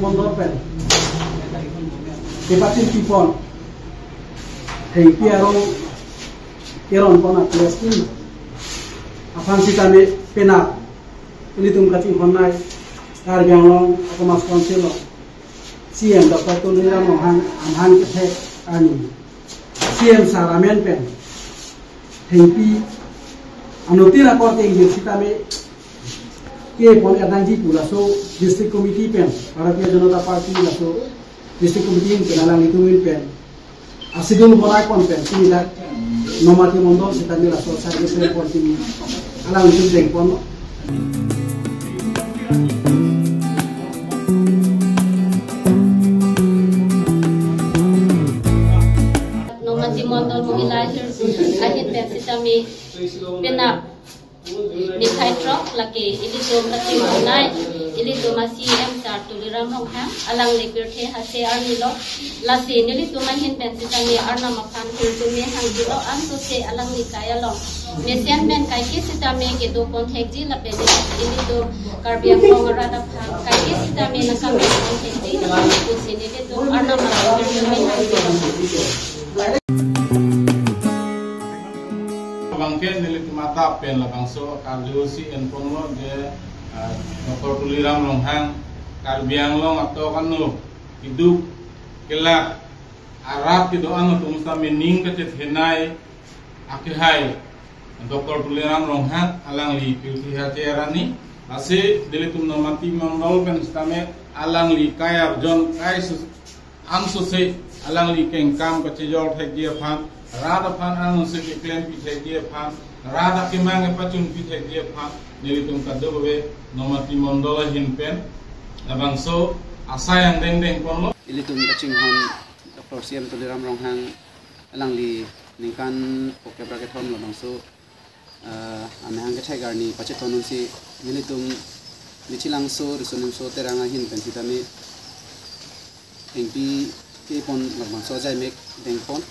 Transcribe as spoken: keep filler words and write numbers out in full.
Mondol pen kepachingki pon, Hengpi arong keron pon a-P S T aphan sitame penap ilitum kachinghon nai, Karbi Anglong Autonomous Council along C E M Doctor Tuliram Ronghang amahang kethek arni C E M sir amen pen Hengpi anuttin akorte ingjir sitame ke pon erdangji pu laso district committee pen, Bharatiya Janata Party laso district committee ahin pen, alanglitum ahin pen asidul bonai pon pen pini dak Nomati Mondol sitame laso service pen pon pini alanglitum deng pon. Nomati Mondol Mohila Ahir ahin pen sitame penap niphai throk lake ilitum kachinghon nai, ilitum a-C E M sir Tuliram Ronghang, alangli pirthe hase arni lo. Lasi nelitum ahin pen sitame Arnam aphan hirjume hangji-o, ansose alangli kai along mesen pen kaike sitame kedo pon thekji lapen ilitum Karbi Anglong arat aphan kaike sitame nangkam pon thekji pusi nelitum Arnam aphan hirjume hangji-o. Abangke nelitum adap pen labangso karju si enponlo je, ah, Doctor Tuliram Ronghang Karbi Anglong atok ano keduk kelak arat kedo-an atum sitame ning kachethenei akehai Doctor Tuliram Ronghang alangli pirthe hase arni. Lasi nelitum Nomati Mondol pen sitame alangli kai arjon kai sus ansose alangli kengkam kachejor thekji aphan, rat aphan ansose keklempi thekji aphan, rat akemang kepachunpi thekji aphan nelitum kadokave Nomati Mondol ahin pen labangso asai angdeng deng ponlo. Ilitum kachinghon Doctor C E M Tuliram Ronghang alangli ningkan phokep ra kethom labangso, ah, amahang kethek arni pacheton unsi nelitum Michelangso Riso Nimso Terang ahin pen sitame Hengpi ke pon labangso ajaimek deng pon.